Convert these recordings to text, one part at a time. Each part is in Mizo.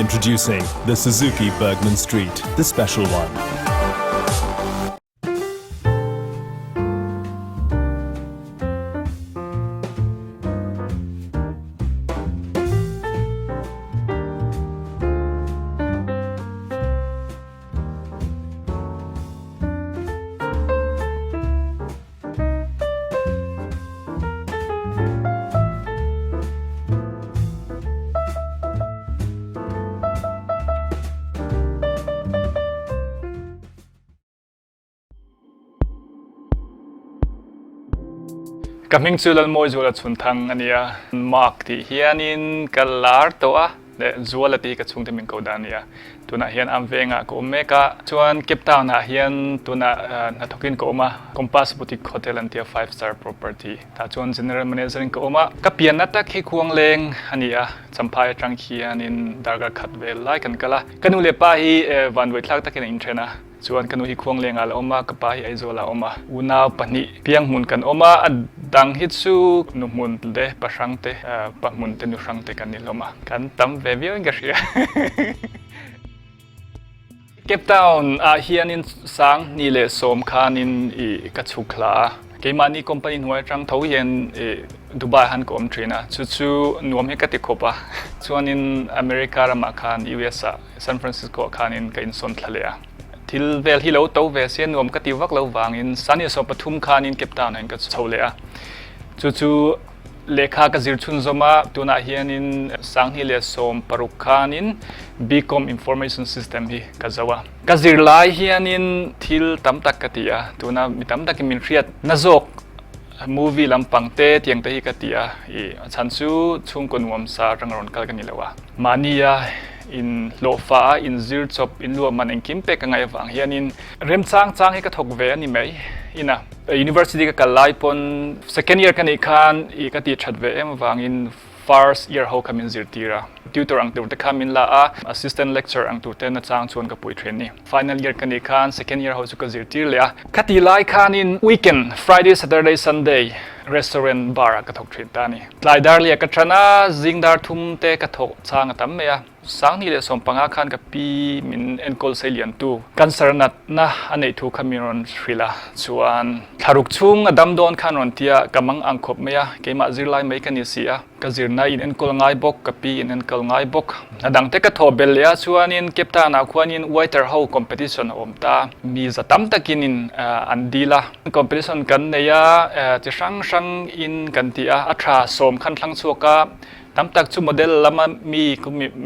Introducing the Suzuki Burgman Street, the special one. Ka hming chu Lalmawizuala Chhunthang a ni a, Mark tih hianin ka lar tawh a, leh Zuala tih hi ka chhungte min ko dan a ni a. Tunah hian Am vengah ka awm mek a, chuan Cape Town ah hian tunah hnathawkin ka awm a, Compass Boutique Hotel an tia five star property tah chuan General Manager in ka awm a. Ka pianna tak hi Khuangleng a ni a, Champhai atang hianin darkar khat vel lai kan kal a. Ka nu leh pa hi vanduaithlak takin an inthen a. Chuan ka nu hi Khuanglengah a la awm a, ka pa hi Aizawl ah a awm a. Unau pahnih pianghmun kan awm a, a dang hi chu nu hmun te, pa hrang te, pa hmun te, nu hrang te kan ni hlawm a. Kan tam ve viau in ka hria. Cape Town ah hianin sang hnih leh sawm khanin i ka chhuk hla a. Keimahni company hnuai atang tho hian i Dubai han ka awm thin a, chu chu nuam hi ka ti khawp a. Chuanin America ramah khan US ah San Francisco ah khanin ka insawn thla leh a. Thil vel hi lo to ve se nuam ka ti vak lo vangin Sunny 13 khanin Cape Town ah hian ka chho leh a. Chu chu lehkha ka zir chhunzawm a, tunah hianin 2016 khanin BCom Information System hi ka zo a. Ka zir lai hianin thil tam tak ka ti a, tuna mi tam takin min hriat na zawk movie lampang te tiang te hi ka ti a, i a chhan chu chhungkaw nuam sa atanga rawn kal ka ni lo a. Mahnia in hlawhfa a, in zir chawp, in luah man engkim pek ka ngaih avang hianin remchang chang hi ka thawk ve a ni mai. Ina university ka kal lai pawn second year ka nih khan i ka tih that ve em avangin first year ho kha min zirtir a, tutor ang tur te kha min la a, assistant lecturer ang tur te nachang chuan ka pui thin ni. Final year ka nih khan second year ho chu ka zirtir leh a. Khatih lai khanin weekend, Friday, Saturday, Sunday, restaurant bar ah ka thawk thin ta a ni. Tlai dar liah ka tan a, zing dar thum te ka thawk chang a tam mai a. 2015 khan ka pi min enkawl sei lian tu cancer natna a neih thu kha min rawn hrilh a, chuan thlaruk chhung a dam dawn khan rawn ti a, ka mang ang khawp mai a, keimah zirlai mai ka ni si a, ka zirna in enkawl ngai bawk, ka pi in enkawl ngai bawk. A dang te ka thawh belh leh a, chuanin Cape Town ah khuanin waiter ho competition a awm ta, mi za tam takin in an dil a, competition kan nei a, chi hrang hrang in kan ti a, a tha sawm khan thlang chhuak a, Tam tak chu model lama mi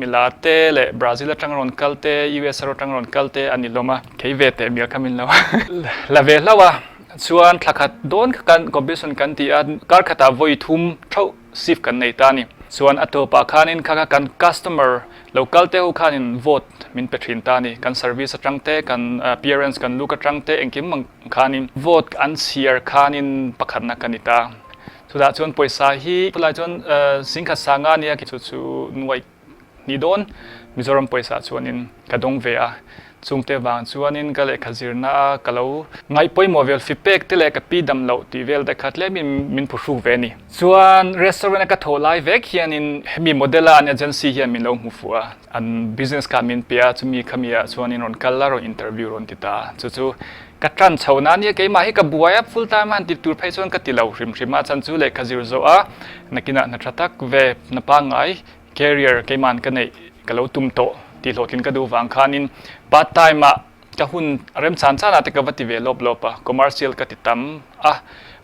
mila te leh Brazil atang rawn kal te, US atang rawn kal te an ni hlawm a, kei ve teh mial kha min lo la ve hlauh a. Chuan thla khat dawn kha kan competition kan ti a, kar khatah vawi thum thauh shift kan nei ta a ni. Chuan a tawpah khanin kha kha kan customer lo kal te ho khanin vote min pe thin ta a ni. Kan service atang te, kan appearance, kan look atang te engkim ang khanin vote an chhiar khanin pakhatna ka ni ta. Chutah chuan pawisa hi khulai chuan singkhat sanga nia chu chu nuai ni dawn Mizoram pawisa chuanin ka dawng ve a. Chungte vang chuanin ka lehkha zirna a ka lo ngaih pawimawh vel fi pek te leh ka pi dam loh tih vel te kha tlemin min phuhruk ve a ni. Chuan restaurant a ka thawh lai vek hianin hemi model a an agency hian min lo hmu fuh a, an business kha min pe a, chumi khami ah chuanin rawn kal a rawn interview rawn ti ta. Chu chu Ka ṭan chho na nia keimah hi ka buai a, full time a han ti tur phei chuan ka ti lo hrim hrim a, chan chu lehkha zir zawh a, nakinah hna ṭha tak ve hna pangngai career keima'n ka neih ka lo tum tawh tih hlawhtlin ka duh vang khanin part time ah ka hun remchan chanah te ka va ti ve lawp lawp a, commercial ka ti tam a,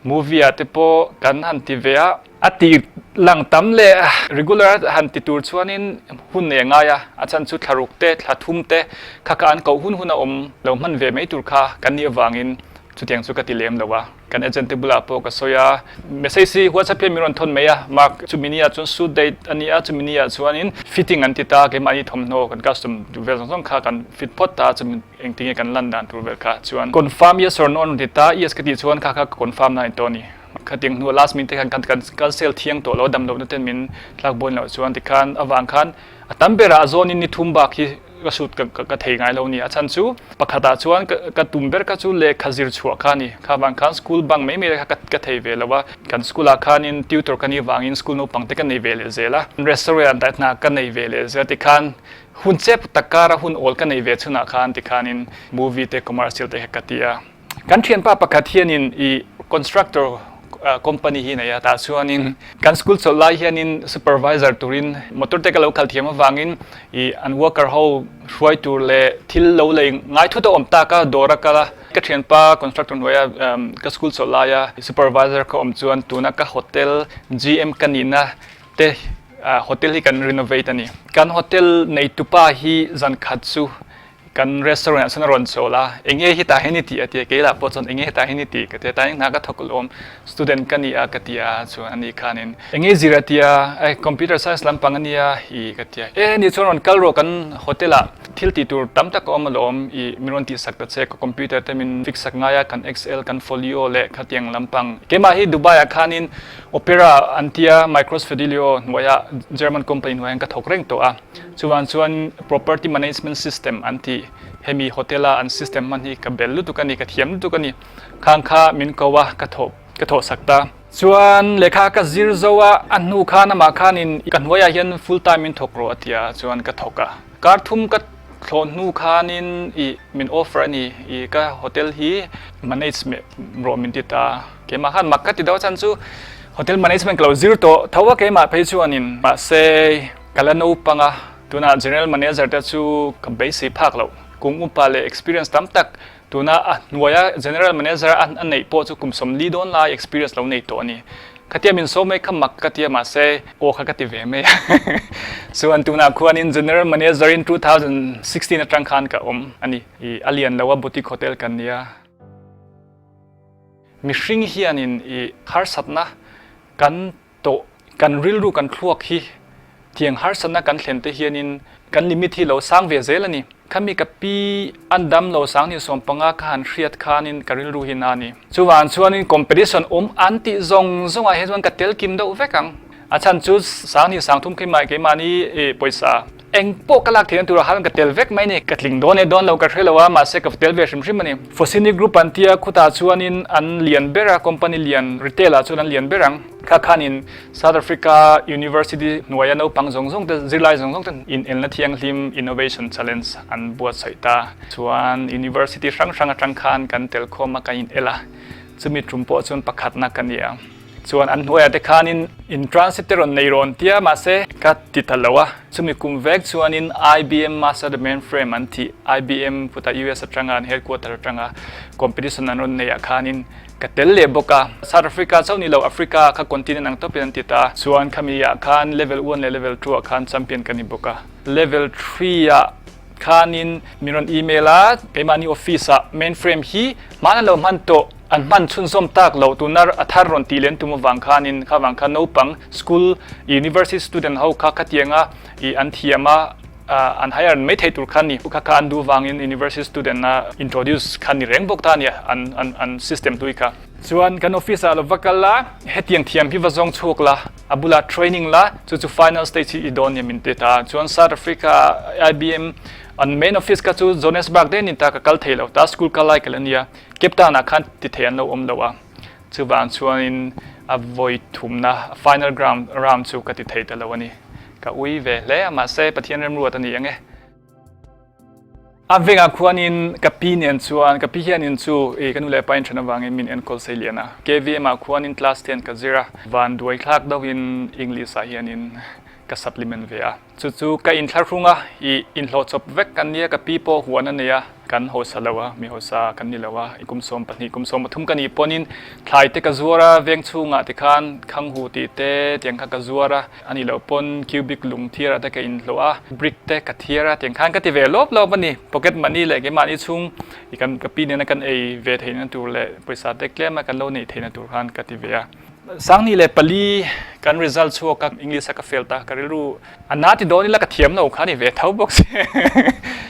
movie ah te pawh kan han ti ve a. A ti lang tam leh regular han ti tur chuanin hun nei a ngai a, a chhan chu thla ruk te, thla thum te kha kha an koh hun hun a awm lo hman ve mai tur kha kan nih avangin chutiang chu ka ti lem lo a. Kan agent te bulah pawh ka sawi a, message hi WhatsApp hian min rawn thawn mai a, Mark chumi ni ah chuan shoot date a ni a, chumi ni ah chuanin fitting an ti ta, keimahni thawmhnaw kan custom duh vel zawng zawng kha kan fit phawt ta, chumi engtinge kan lan dan tur vel kha chuan confirm yes or no an rawn ti ta, yes ka tih chuan kha kha ka confirm na a ni tawh a ni. Khatiang hnuah last minute te khan kan kal sel thiang tawh lo, damlohna ten min tlak bawn loh chuan tikhan avang khan a tam berah a zawnin ni thum bak hi ka shoot ka thei ngai lo a ni. A chhan chu pakhatah chuan ka tum ber kha chu lehkha zir chhuah kha a ni. Kha vang khan school bang mai mai te kha ka thei ve lo a. Kan school ah khanin tutor ka nih vangin school naupang te ka nei ve leh zel a. Restaurant ah hna ka nei ve leh zel a tikhan hun chep tak kara hun awl ka nei ve chhunah khan tikhanin movie te commercial te kha ka ti a. Kan thianpa pakhat hianin i constructor company hi nei a, tah chuanin kan school chawlh lai hianin supervisor turin motor te ka lo khalh thiam avangin i an worker ho hruai tur leh thil lo lei ngai thut a awm tak a, dawr a kal a. Ka thianpa constructor hnuaia ka school chawlh laia supervisor ka awm chuan tuna ka hotel GM ka nihna te hotel hi kan renovate a ni. Kan hotel neitupa hi zan khat chu Kan restaurant ah chuan a rawn chawl a, enge hi tah hian i tih a ti a, kei lah pawh chuan enge hetah hian i tih ka ti a, tah hian hna ka thawk alawm, student ka ni a ka ti a, chuan ani khanin enge i zir a ti a, eh computer science lampang a nia i ka ti a, eh ni chuan rawn kal rawh kan hotel ah thil tih tur tam tak a awm alawm i min rawn tih sak ta che, ka computer te min fix sak ngai a, kan excel kan folio leh khatiang lampang keimah hi Dubai ah khanin Opera an tia Micros Fidelio hnuaiah German company hnuaiah ka thawk reng tawh a. Chuvang chuan Property Management System an tih hemi hotel a an system hman hi ka bel lutuk a ni, ka thiam lutuk a ni. Khang kha min ko a, ka thawh ka thawh sak ta. Chuan lehkha ka zir zo a, a hnu khan amah khanin ka hnuaiah hian full time in thawk rawh a ti a, chuan ka thawk a. Kar thum ka thlawh hnu khanin ih min offer a ni, ih ka hotel hi manage rawh min ti ta. Keimah khan mak ka ti deuh a chhan chu hotel management ka lo zir tawh tho a keimah phei chuanin mahse Ka la naupang a, tunah General Manager te chu ka beisei phak loh. Kum upa leh experience tam tak tuna a hnuaia General Manager a neih pawh chu kum 40 dawn lai experience lo nei tawh a ni. Khatia min sawm mai kha mak ka ti a mahse aw kha ka ti ve mai a. Chuan tunah khuanin General Manager in 2016 atang khan ka awm a ni. I a lian lo a boutique hotel kan nia. Mihring hianin i harsatna kan tawh kan rilru kan thluak hi tiang harsatna kan thlen te hianin kan limit hi lo sang ve zel a ni. Khami ka pi an dam lo sang ni 15 ka han hriat khanin ka rilru hi na a ni. Chuvang chuanin competition awm an tih zawng zawngah hian chuan ka tel kim deuh vek ang. A chhan chu sang ni 30 keimah keimahni pawisa Eng pawh ka lak theihna turah khan ka tel vek mai ni. Ka tling dawn e dawn lo ka hre lo a, mahse ka tel ve hrim hrim a ni. Fossini Group an tia khutah chuanin an lian ber a, company lian retail ah chuan an lian ber ang. Kha khanin South Africa University hnuaia naupang zawng zawng te, zirlai zawng zawng te inelna thianghlim Innovation Challenge an buatsaih ta. Chuan University hrang hrang atang khan kan tel khawm a, kan inel a, chumi tum pawh chuan pakhatna ka ni a. Chuan an hnuaiah te khanin in transit te rawn nei rawn tia mahse ka ti ta lo a, chumi kum vek chuanin IBM Master the Mainframe an tih IBM kutah US atanga an headquarter atanga competition an rawn neiah khanin ka tel leh bawk a. South Africa chauh ni lo Africa kha continent ang tawpin an ti ta. Chuan khami ah khan level one leh level two ah khan champion ka ni bawk a. Level three ah Khanin min rawn email a, keimahni office ah mainframe hi hman an lo hman tawh, an hman chhunzawm tak loh tuna a thar rawn tih len tum avang khanin kha vang khan naupang school university student ho kha khatianga ih an thiam a an hire mai thei tur kha ni kha kha an duh vangin university student a introduce kha ni reng bawk ta a ni an an an system hlui kha. Chuan kan office ah lo va kal la, hetiang thiam hi va zawng chhuak la, a bulah training la, chu chu final stage hi i dawn nia min ti ta. Chuan South Africa IBM an main office kha chu Johannesburg daih a ni ta, ka kal thei lo ta, school kal lai ka la nia, Cape Town ah khan ti thei an lo awm lo a, chuvang chuanin a vawi thumna final ground round chu ka ti thei ta lo a ni. Ka ui ve hle a, mahse Pathian remruat a ni ang e. A vengah khuanin ka pi nen chuan ka pi hianin chu i ka nu leh pa in then avangin min enkawl sei lian a. KVM ah khuanin class ten ka zir a, van duai thlak deuhin English ah hianin ka supplement ve a. Chu chu ka inthlahrung a, i inhlawh chawp vek kan nia, ka pi pawh huan a nei a, kan hausa lo a, mi hausa kan ni lo a, i kum 12 kum 13 ka nih pawnin thlai te ka zuar a, veng chhungah tikhan khanghu tih te tiang kha ka zuar a. A nih loh pawn cubic lung thiar ah te ka inhlawh a, brick te ka thiar a, tiang khan ka ti ve lawp lawp a ni. Pocket money leh keimahni chhung i kan ka pi nena kan ei ve theihna tur leh pawisa te tlem a kan lo neih theihna tur khan ka ti ve a. 24 kan result chhuak a, English a ka fail ta, ka rilru a na ti dawn ila ka thiam lo kha a ni ve tho bawk si.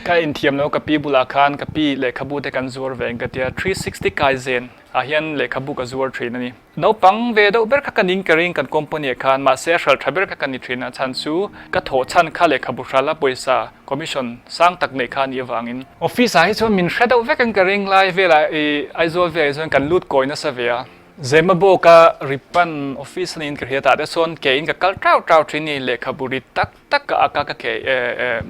Ka inthiam lo ka pi bulah khan ka pi lehkhabu te kan zuar ve ang ka tia, 360 kaizen ah hian lehkhabu ka zuar thin a ni. Naupang ve deuh ber kha ka ning ka ring kan company ah khan, mahse a hral tha ber kha ka ni thin a chhan chu ka thawh chhan kha lehkhabu hral a pawisa commission sang tak neih kha a nih avangin. Office ah hi chuan min hre deuh vek ang ka ring lai velah i Aizawl velah hi chuan kan lut kawi nasa ve a. Zemabawk a Ripan office a niin ka hria tah te chuan ke in ka kal tau tau thin ni lehkhabu ri tak tak ka ak a ka ke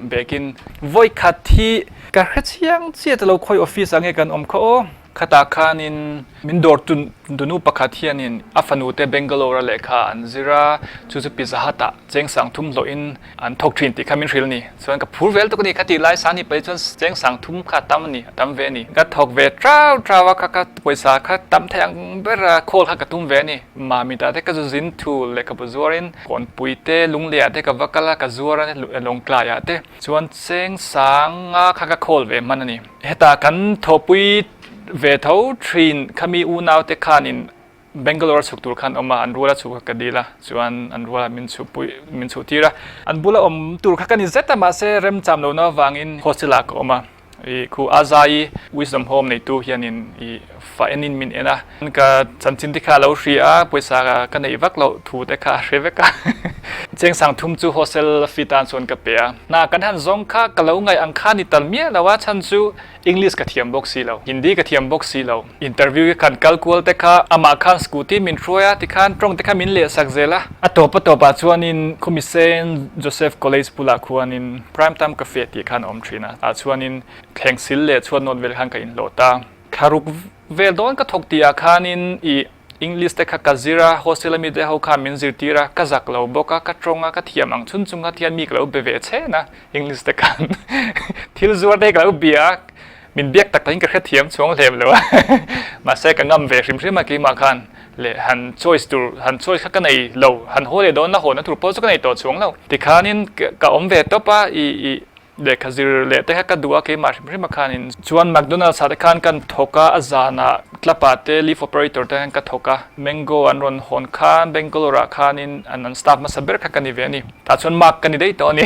bekin vawi khat hi ka hre chiang chiah ta lo khawi office ah nge kan awm kha aw. Khatah khanin min dawr tunu pakhat hianin a fanute Bangalore-a lehkha an zir a, chu chu Pizza Hut-ah cheng 3000 hlawhin an thawk thin tih kha min hrilh a ni. Chuan ka phur vel tuk a ni, kha tih lai sang ni pahnih chuan cheng 3000 kha a tam a ni, a tam ve a ni. Ka thawk ve trau trau a, kha ka pawisa kha tam thei ang ber a, call kha ka tum ve a ni. Mami ta te ka zu zin thu lehkhabu zuarin Kawnpui te, Lungleiah te ka va kal a, ka zuar a, Lawngtlaiah te. Chuan cheng sanga kha ka call ve hman a ni. Heta kan thawhpui ve tho thin khami unaute khanin Bangalore a chhuk tur khan awm a, an ruala chhuk kha ka dil a, chuan an ruala min chhuhpui min chhuh tir a. An bula awm tur kha ka ni zet a, mahse remcham lohna avangin hostel ah ka awm a. I khu Azai Wisdom Home neitu hianin i fa enin min en a, ka chanchin te kha a lo hria a, pawisa ka neih vak loh thu te kha a hre vek a. Cheng 3000 chu hostel fee tan chuan ka pe a. Hna kan han zawng kha ka lo ngaih ang kha ni tal miah lo a, chhan chu English ka thiam bawk si lo, Hindi ka thiam bawk si lo. Interview hi kan kal kual te kha amah khan scooty min hruai a, tikhan tawng te kha min lehsak zel a. A tawp a tawpah chuanin khumi Saint Joseph College bulah khuanin Prime Time Cafe tih khan a awm thin a, tah chuanin thleng sil leh chhuat nawt vel khan ka inhlawh ta. Thlaruk vel dawn ka thawk tihah khanin ih English te kha ka zir a, hostel ami te ho khan min zirtir a, ka zak lo bawk a, ka tawng a, ka thiam ang chhun chung a tihian mi ka lo be ve chhen a, English te khan thil zuar te hi ka lo bia a, min biak tak takin ka hrethiam chuang hlem lo a, mahse ka ngam ve hrim hrim a keimah khan leh han choice tur han choice kha ka nei lo, han haw leh dawn la haw na tur pawh chu ka nei tawh chuang lo, tikhanin ka awm ve tawp a, i i. Lehkha zir leh te kha ka duh a keimah hrim hrim a khanin chuan McDonald's ah te khan kan thawk a, a zanah club ah te lift operator te khan ka thawk a, Mango an rawn hawn khan Bangalore ah khanin an an staff hmasa ber kha ka ni ve a ni. Tah chuan mark ka ni daih tawh a ni.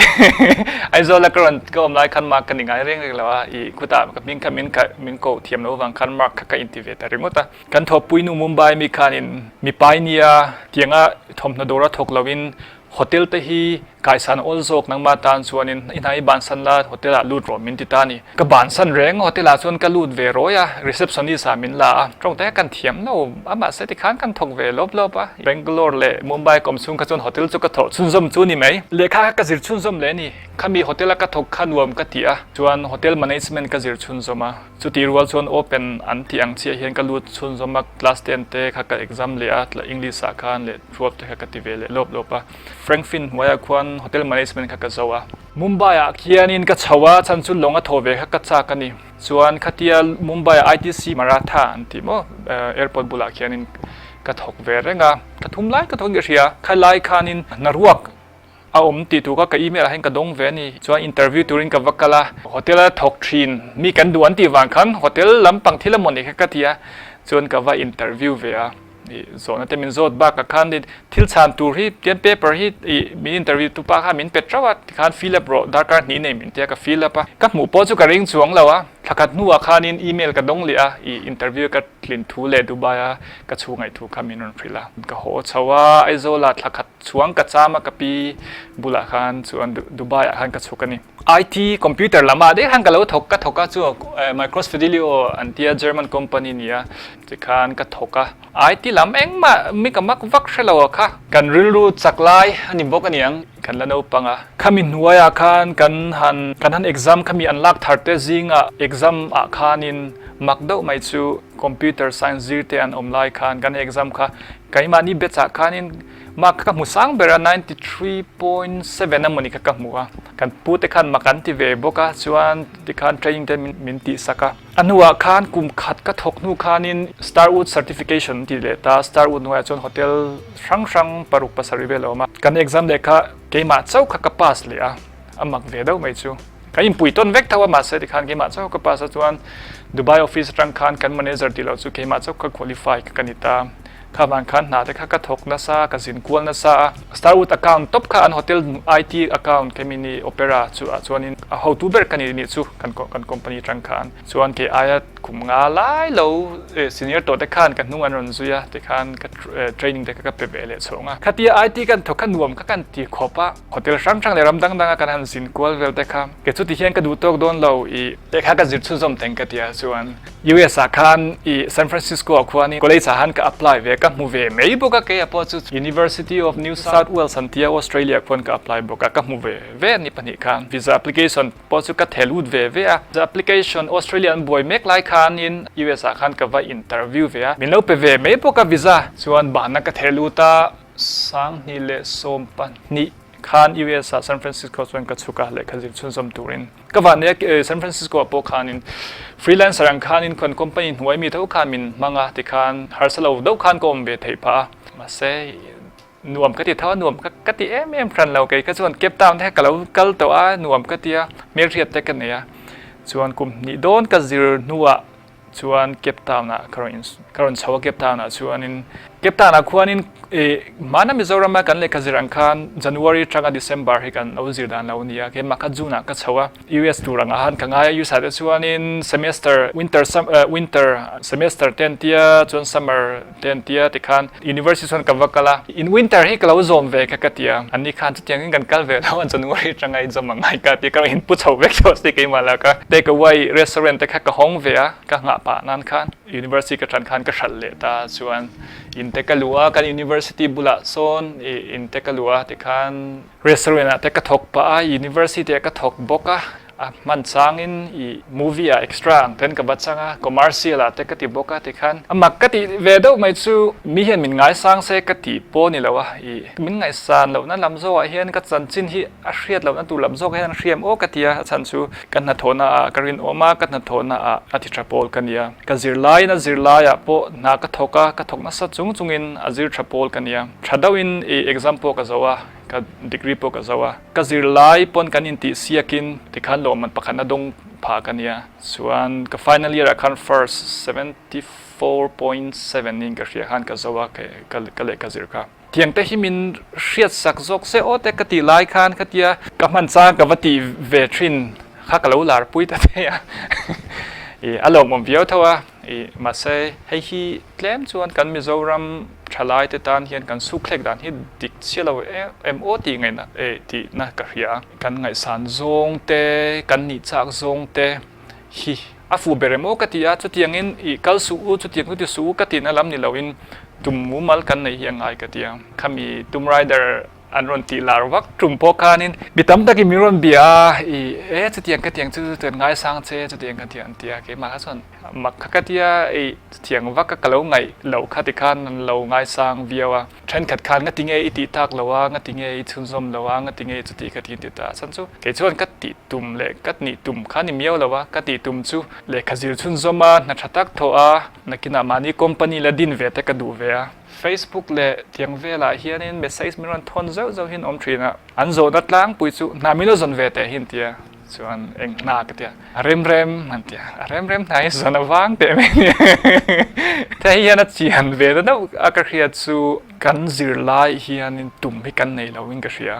Aizawl a ka rawn ka awm lai khan mark ka ni ngai reng reng lo a, ih khutah ka hming kha min kha min koh thiam loh avang khan mark kha ka inti ve ta ringawt a. Kan thawhpui nu Mumbai mi khanin mipa i nia tianga thawmhnaw dawra thawk loin Hotel te hi kaisan awl zawk nangmah tan chuanin i hna i bansan la hotel ah lut rawh min ti ta a ni. Ka bansan reng hotel ah chuan ka lut ve rawi a, receptionist ah min la a, tawng te kan thiam lo a mahse tikhan kan thawk ve lawp lawp a, Bangalore leh Mumbai ka awm chhung kha chuan hotel chu ka thawh chhunzawm chu ni mai. Lehkha kha ka zir chhunzawm leh a ni, khami hotel a ka thawk kha nuam ka ti a, chuan hotel management ka zir chhunzawm a, chutih rual chuan open an tih ang chiah hian ka lut chhunzawm a, class ten te kha ka exam leh a, English ah khan leh. Ruap te kha ka ti ve leh lawp lawp a. Frankfinn hnuaiah khuan hotel management kha ka zo a. Mumbai ah khianin ka chho a, chhan chu lawng a thaw ve kha ka chak a ni. Chuan khatia Mumbai ah ITC Maratha an tih maw airport bulah khianin ka thawk ve reng a. Ka thum lai ka thawk in ka hria. Kha lai khanin hnaruak a awm tih tur kha ka email ah hian ka dawng ve a ni. Chuan interview turin ka va kal a, hotel a thawk thin mi kan duh an tih vang khan hotel lampang thil a maw ni kha ka ti a, chuan ka va interview ve a. Ih zawhna te min zawt bakah khan thil chhan tur hi tian paper hi ih min interview tu pa khan min pe teuh a tikhan fill up rawh darkar hnih nei min tia ka fill up a ka hmuh pawh chu ka ring chuang lo a thlakhat hnuah khanin email ka dawng leh a ih interview ka tlin thu leh Dubai a ka chhungaih thu kha min rawn hrilh a ka haw chho a Aizawl ah thlakhat chuang ka cham a ka pi bulah khan chuan Dubai ah khan ka chhuk a ni. IT computer lam ah daih khan ka lo thawk ka thawk a chu Micros Fidelio an tia German company nia tikhan ka thawk a IT lam engmah mi ka mak vak hre lo a kha. Kan rilru chak lai a ni bawk a niang kan la naupang a. Khami hnuaiah khan kan han kan han exam khami an lak thar te zingah exam ah khanin mak deuh mai chu computer science zir te an awm lai khan kan exam kha keimahni batch ah khanin Mark kha ka hmu sang ber a, 93.7 a mawni kha ka hmu a. Kan pu te khan mak an ti ve bawk a, chuan tikhan training te min tih sak a. A hnuah khan kum khat ka thawk hnu khanin Starwood certification an ti leh ta, Starwood hnuaiah chuan hotel hrang hrang paruk pasarih vel a awm a. Kan exam leh kha keimah chauh kha ka pass leh a, a mak ve deuh mai chu. Kan inpui tawn vek tho a, mahse tikhan keimah chauh ka pass a, chuan Dubai office atang khan kan manager tih loh chu keimah chauh kha qualify kha ka ni ta. Kha vang khan hna te kha ka thawk nasa, ka zin kual nasa a. Starwood account tawp kha an hotel IT account kemi ni Opera chu ah chuanin a hotu ber ka ni nih chu kan kan company atang khan. Chuan kei aia kum nga lai lo senior tawh te khan ka hnung an rawn zui a tikhan ka training te kha ka pe ve leh chhawng a. Khatia IT kan thawk kha nuam kha kan ti khawp a, hotel hrang hrang leh ram dang dang a kan han zin kual vel te kha kei chu ti hian ka duh tawk dawn lo i lehkha ka zir chhunzawm teng ka ti a chuan US ah khan i San Francisco ah khuanin college ah han ka apply ve ka hmu ve mai bawk a keia pawh chu University of New South Wales an tia Australia khuan ka apply bawk a ka hmu ve ve ni pahnih khan visa application pawh chu ka thel ut ve ve a visa application Australia an buai mek lai khanin US ah khan ka va interview ve a min lo pe ve mai bawk a visa chuan bahna ka thel ut a 2012 khan US ah San Francisco chuan ka chhuk a lehkha zir chhunzawm turin Ka van nia San Francisco ah pawh khanin freelancer ang khanin kan company hnuai mi tho khan min hmang a tikhan harsa lo deuh khan ka awm ve theih phah a. Mahse nuam ka ti tho a, nuam ka ti em em hran lo kei kha chuan Cape Town te kha ka lo kal tawh a, nuam ka ti a, hmelhriat te ka nei a. Chuan kum hnih dawn ka zir hnuah Chuan Cape Town ah ka rawn ka rawn chho a Cape Town ah chuanin Cape Town ah khuanin ih hmana Mizoram a kan lehkha zir ang khan January atanga December hi kan lo zir dan lo a ni a keimah kha June ah ka chho a US tur angah khan ka ngai a US ah te chuanin semester winter winter semester te an tia chuan summer te an tia tikhan University chuan ka va kal a in winter hi ka lo zawm ve kha ka ti a an ni khan chutiang in kan kal ve lo a January atanga i zawm ang ngai ka ti a ka rawn inpu chho vek tawh si keimah lah ka take away restaurant te kha ka hawng ve a ka nghah pah nan khan University ka tan khan ka hralh leh ta chuan in te ka luh a kan University bulah sawn ih in te ka luh a tikhan Restaurant ah te ka thawk pah a, University ah ka thawk bawk a, a hman changin i movie ah extra ang ten ka va chang a, commercial ah te ka ti bawk a tikhan a mak ka tih ve deuh mai chu mi hian min ngaisang se ka tih pawh ni lo a, i min ngaihsan lohna lam zawkah hian ka chanchin hi a hriat lohna tur lam zawkah hian an hriam aw ka ti a, a chhan chu ka hnathawhna ah ka rinawm a, ka hnathawhna ah a ti tha pawl ka nia, ka zirlaiin a zirlaiah pawh hna ka thawk a, ka thawk nasa chung chungin a zir tha pawl ka nia, tha deuhin i exam pawh ka zo a. Ka degree pawh ka zo a, ka zirlai pawn kan intih siakin tikhan lawmman pakhatna dawng phah ka nia. Chuan ka final year ah khan first 74.7 in ka hria khan ka zo a, ka lehkha zir kha. Tiang te hi min hriat sak zawk se aw te ka tih lai khan khatia ka hman chang ka va tih ve thin kha ka lo lar pui ta thei a. I a lawmawm viau tho a, i mahse hei hi Tlem chuan kan Mizoram thalai te tan hian kan sukthlek dan hi dik chiah lo em aw tih ngaihna eh tihna ka hria. Kan ngaihsan zawng te, kan nih chak zawng te hi a fuh ber em aw ka ti a, chutiangin ih kal suh u, chutiang chu ti suh u ka tihna lam ni loin tum mumal kan neih hi a ngai ka ti a. Khami Tomb Raider An rawn tih lar vak tum pawh khanin mi tam takin min rawn bia a, i e chutiang ka tiang chu chuan ngaisang che chutiang ka tiang an ti a, keimah kha chuan mak kha ka tia ei chutiang vak a ka lo ngaih loh kha tikhan an lo ngaisang viau a, thenkhat khan nga tinge i tih tak lo a, nga tinge i chhunzawm lo a, nga tinge chuti ka ti an ti ta a, chhan chu kei chuan ka tih tum leh ka nih tum kha ni miau lo a, ka tih tum chu lehkha zir chhunzawm a, hna tha tak thawh a, nakinah mahni company la din ve te ka duh ve a. Facebook leh tiang velah hianin message min rawn thawn zeuh zeuh hian awm thin a, an zawhna tlangpui chu hna min lo zawn ve teh hi an tia, chuan eng hna ka tia, a rem rem an tia, a rem rem hna hi zawn a vang teh mai a ni. Hei hian a chian ve ta deuh a ka hriat chu kan zirlai hianin tum hi kan nei lo in ka hria.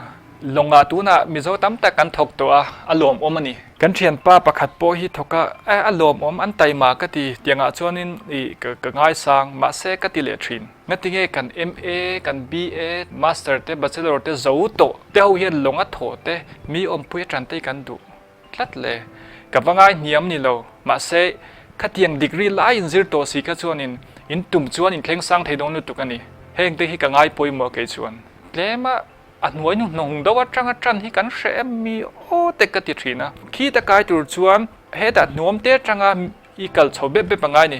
Lawngah tunah Mizo tam tak kan thawk tawh a, a lawmawm a ni. Kan thianpa pakhat pawh hi thawk a, e a lawmawm an taima ka ti, tiangah chuanin ih ka ka ngaisang, mahse ka ti leh thin. Ngatinge kan MA, kan BA, Master te, Bachelor te zo tawh te ho hian lawng a thawh te, mi awmpui atan te hi kan duh tlat le. Ka va ngai hniam ni lo, mahse khatiang degree lai in zir tawh si kha chuanin in tum chuan in thleng sang thei dawn lutuk a ni. Heng te hi ka ngai pawimawh kei chuan. Tlema A hnuai hnu hnawng deuh atanga tan hi kan hre em mi aw te ka ti thin a. Khi ta kai tur chuan hetah hnuam te atanga i kal chho bep bep angai ni.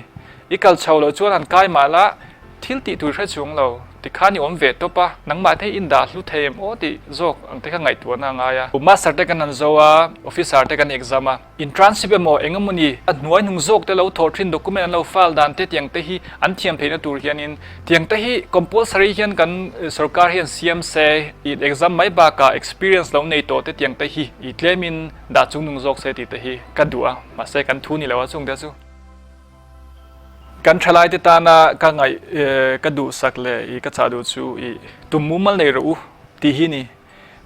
I kal chho loh chuan han kai mah la thil tih tur hre chung lo tikhan i awm ve tawp a, nangmah te hi in dah hlu thei em aw tih zawk ang te kha ngaihtuahna a ngai a. Master te kan han zo a, officer te kan exam a. Internship emaw eng emaw ni a hnuai hnung zawk te lo thawh thin document an lo file dan te tiang te hi an thiam theihna tur hianin tiang te hi compulsory hian kan sorkar hian siam se i exam mai bakah experience lo nei tawh te tiang te hi i tlemin dah chungnung zawk se tih te hi ka duh a mahse kan thu ni lo a chung te chu. Kan thalaite tana ka ngaih ka duhsak leh i ka chah duh chu i tum mumal nei rawh u tih hi ni.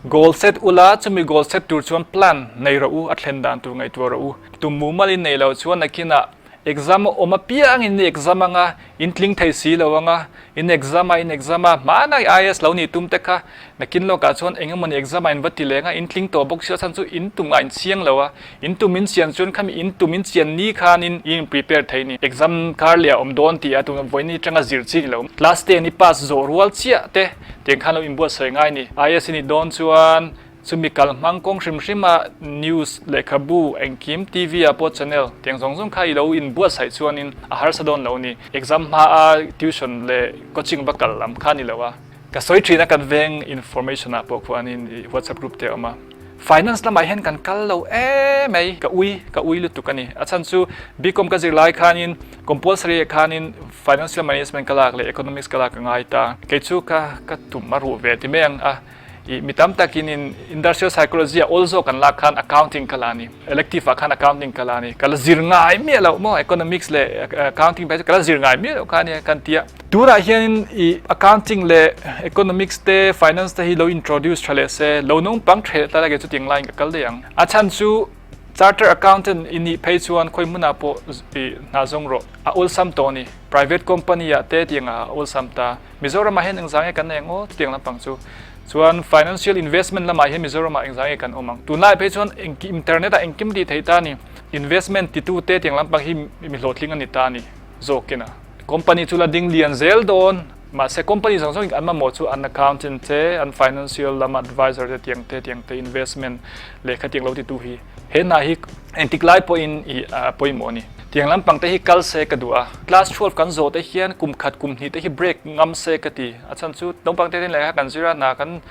Goal set ula chumi goal set tur chuan plan nei rawh u, a thlen dan tur ngaihtuah rawh u. Tum mumal in nei lo chuan nakinah exam a awm apiang in exam anga in tling thei si lo anga in exam a in exam a hmana IAS lo nih tum te kha nakin lawkah chuan eng emawni exam ah in va ti leng a in tling tawh bawk si a chhan chu in tum ah in chiang lo a in tum in chian chuan khami in tum in chian ni khan in in prepare thei ni exam kar leh a awm dawn tih a tuna vawiin atanga zir chi ni lo class ten i pass zawh rual chiah te tiang khan lo inbuatsawi ngai ni IAS i nih dawn chuan Chumi kal hmang kawng hrim hrim a news, lehkhabu, engkim, TV ah pawh channel tiang zawng zawng kha i lo inbuatsaih chuanin a harsa dawn lo ni. Exam hma a tuition leh coaching va kal lam kha ni lo a. Ka sawi thin a kan veng information ah pawh khuanin i whatsapp group te a awm a. Finance lamah hian kan kal lo em mai, ka ui, ka ui lutuk a ni. A chhan chu BCom ka zir lai khanin compulsory ah khanin financial management ka lak leh economics ka lak a ngai ta. Kei chu ka ka tum a ruh ve ti mai ang a. I mi tam takin in industrial psychology a awl zawk kan lak khan accounting ka la a ni. Elective ah khan accounting ka la a ni. Ka la zir ngai miah loh maw economics leh accounting phei chu ka la zir ngai miah loh kha ania kan ti a. Tunah hianin i accounting leh economics te finance te hi lo introduce tha leh se, lo naupang tha leh ta lake chutiang laiin ka kal daih ang. A chhan chu charter accountant i nih phei chuan khawi hmunah pawh i hna zawng rawh. A awlsam tawh a ni. Private company ah te tiang ah a awlsam ta. Mizoram ah hian engzah nge kan nei ang aw chutiang lampang chu. Chuan financial investment lamah hian Mizoram ah engzah nge kan awm ang. Tunlai phei chuan engkim internet ah engkim tih theih ta a ni. Investment titu te tiang lampang hi mi hlawhtling a ni ta a ni zawkin a. Company chu la ding lian zel dawn. Mahse company zawng zawng in an mamawh chu an accountant te, an financial lam advisor te tiang te tiang te investment lehkha tiang lo titu hi. He hna hi engtik lai pawhin i pawimawh a ni. Tiang lampang te hi kal se ka duh a. Class 12 kan zawh te hian kum khat kum hnih te hi break ngam se ka ti. A chhan chu naupang te hian lehkha kan zir a, hna kan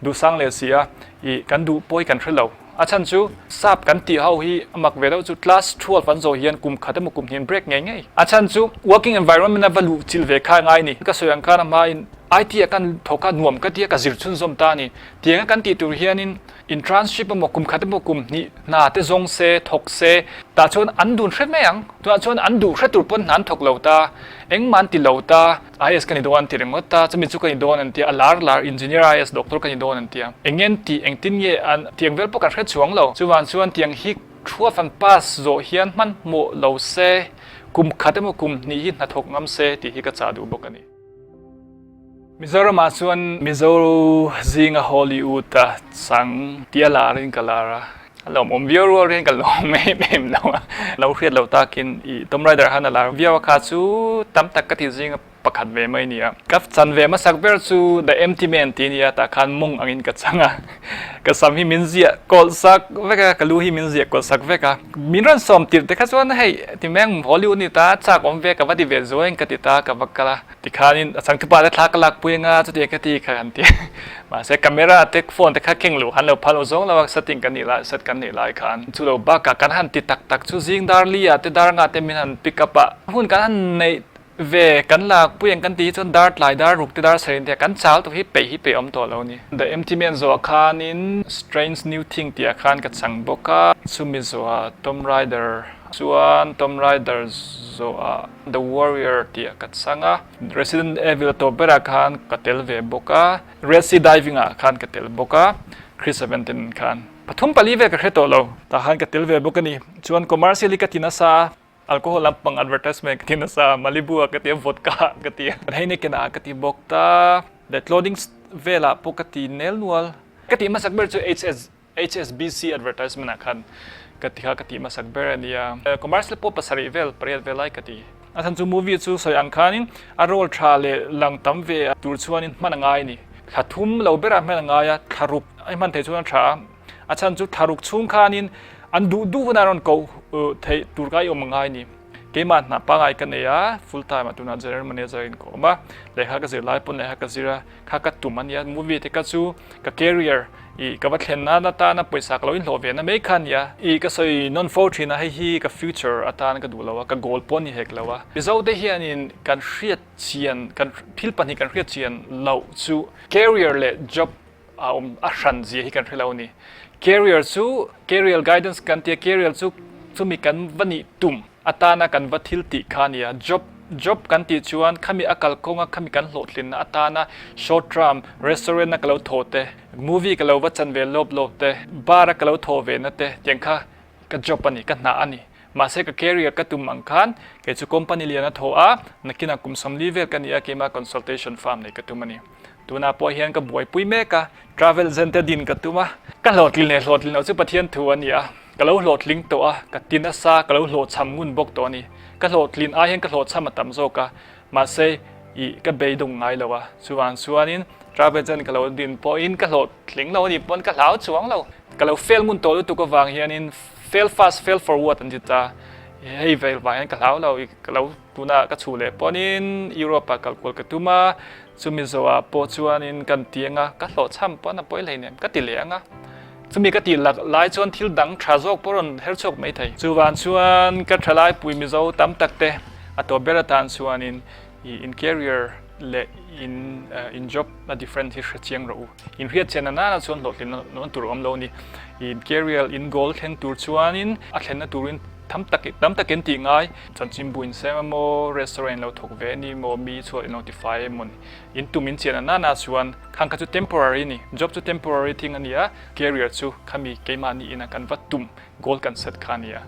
duh sang leh si a, i kan duh pawh hi kan hre lo. A chhan chu sap kan tih ho hi a mak ve deuh chu class 12 an zawh hian kum khat emaw kum hnih an break ngei ngei. A chhan chu working environment a va luh chilh ve kha a ngai a ni. Ka sawi ang khan a hmain IT ah kan thawk a, nuam ka ti a, ka zir chhunzawm ta a ni. Tiang a kan tih tur hianin Internship emaw kum khat emaw kum hnih hna te zawng se, thawk se, tah chuan an dun hre mai ang. Tunah chuan an duh hre tur pawn hna an thawk lo ta, engmah an ti lo ta, IAS ka ni dawn an ti ringawt ta, chumi chu ka ni dawn an ti a, a lar lar engineer IAS doctor ka ni dawn an ti a. Eng nge tih, engtin nge an tiang vel pawh kan hre chuang lo. Chuvang chuan tiang hi thuaf an pass zawh hian hmanhmawh lo se, kum khat emaw kum hnih hi hna thawk ngam se tih hi ka chah duh bawk a ni. Mizoram ah chuan Mizo zinga Hollywood a chang tia lar in ka lar a, a lawmawm viau rual hian ka lawm em em lo a, lo hriat lo takin i Tomb Raider han a lar viau a kha chu tam tak ka ti zinga pakhat ve mai nia. Ka chan ve hmasak ber chu The Empty Man tih ania tah khan mawng angin ka chang a, ka sam hi min ziah kawlh sak vek a, ka lu hi min ziah kawlh sak vek a, min rawn sawm tirh te kha chuan hei ti meng Hollywood ni ta chak awm ve ka va ti ve zuai in ka ti ta ka va kal a. Tikhanin a changtupa te thla ka lak pui anga chutiang ka ti kha kan ti. Mahse camera te phone te kha keng luh han lo phal lo zawng lo a setting kan nih lai set kan nih lai khan chu lo bakah kan han ti tak tak chu zing dar li ah te dar nga te min han pick up a hun kan han neih ve kan lak pui ang kan ti hi chuan dar tlai dar ruk te dar sarin te kan chal tawh hi peih hi peih awm tawh lo ni. The Empty Man zawh khanin Strange New Thing tih ah khan ka chang bawk a chumi zawh ah Tomb Raider chuan Tomb Raider zawh ah The Warrior tih ah ka chang a, Resident Evil a tawp berah khan ka tel ve bawk a, Red Sea Diving ah khan ka tel bawk a, Chris Evans te nen khan pathum pali vel ka hre tawh lo. Tah khan ka tel ve bawk a ni. Chuan commercial hi ka ti nasa a, alcohol lampang advertisement ka ti nasa a, Malibu ah ka ti a, vodka ah ka ti a, Heineken ah ka ti bawk ta, leh clothing velah pawh ka ti nel nual. Ka tih hmasak ber chu HS HSBC advertisement ah khan ka ti kha ka tih hmasak ber a nia. Commercial pawh pasarih vel pariat vel lai ka ti. A chhan chu movie chu sawi ang khanin a role tha leh lang tam ve tur chuanin hman a ngai a ni. Thla thum lo berah hman a ngai a, thla ruk a hman theih chuan a tha a. A chhan chu thla ruk chhung khanin an duh duh hunah rawn koh theih tur kha i awm a ngai a ni. Keimah hna pangai ka nei a, full time ah tunah general manager in ka awm a, lehkha ka zir lai pawn lehkha ka zir a, kha ka tum a nia, movie te kha chu ka career ih ka va thlen nan atana pawisa ka lo inhlawh ve na mai kha a nia, ih ka sawi nawn fo thin a, hei hi ka future atan ka duh lo a, ka goal pawh a ni hek lo a. Mizo te hianin kan hriat chian, kan thil pahnih kan hriat chian loh chu career leh job a awm a hran zia hi kan hre lo a ni. Career chu career guidance kan tia career chu chumi kan va nih tum atana kan va thil tih kha a nia, job. Job kan tih chuan khami a kalkawnga khami kan hlawhtlinna atana short term restaurant a ka lo thawh te, movie ka lo va chan ve lawp lawp te, bar a ka lo thawh ve na te tiang kha ka job a ni, ka hna a ni. Mahse ka career ka tum ang khan kei chu company lian a thawh a, nakinah kum 40 vel ka ni a keimah consultation firm nei ka tum a ni. Tunah pawh hian ka buaipui mek a, travel agent te din ka tum a, ka hlawhtlin leh hlawhtlin loh chu Pathian thu a ni a, ka lo hlawhtling tawh a, ka ti nasa, ka lo hlawhchham ngun bawk tawh a ni. Ka hlawhtlin ai hian ka hlawhchham a tam zawk a, mahse ih ka beidawng ngai lo a, chuvang chuanin travel agent ka lo din pawhin ka hlawhtling lo a nih pawn ka hlau chuang lo. Ka lo fail ngun tawh lutuk avang hianin fail fast fail forward an ti ta, hei vel vang hian ka hlau lo, ka lo Tunah ka chhuh leh pawnin Europe ah kal kual ka tum a, chumi zawhah pawh chuanin kan ti anga ka hlawhchham pawn a pawi hleinem ka ti leh anga chumi ka tih lak lai chuan thil dang tha zawk pawh rawn her chhuak mai thei. Chuvang chuan ka thalaipui Mizo tam tak te a tawp ber atan chuanin i in career leh in in job a different hi hre chiang rawh u. In hriat chian na nana chuan hlawhtlin nawn tur a awm lo a ni. In career in goal thleng tur chuanin a thlenna turin Tham tak tam takin tih ngai. Chanchinbu in sem emaw, restaurant in lo thawk ve ani emaw, mi chhuah in lo tifai emaw ni. In tum in chian a nana chuan khang kha chu temporary ni. Job chu temporary thing a ni a, career chu khami keimahni ina kan va tum, goal kan set kha a ni a.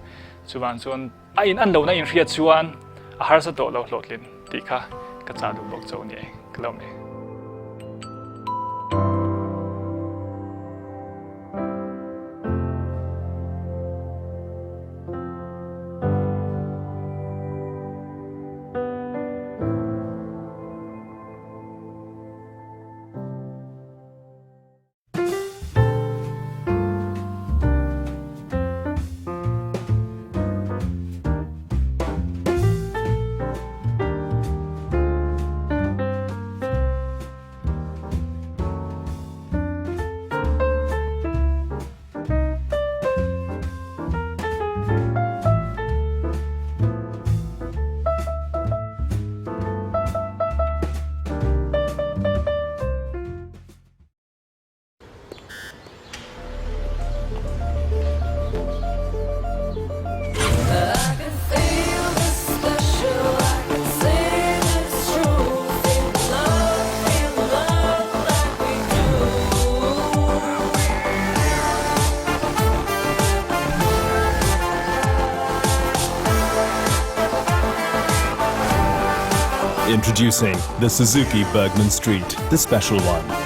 Chuvang chuan a in an lohna in hriat chuan a harsa tawh lo hlawhtlin tih kha ka chah duh bawk cho ni e. Ka lo ni. Introducing the Suzuki Burgman Street, the special one.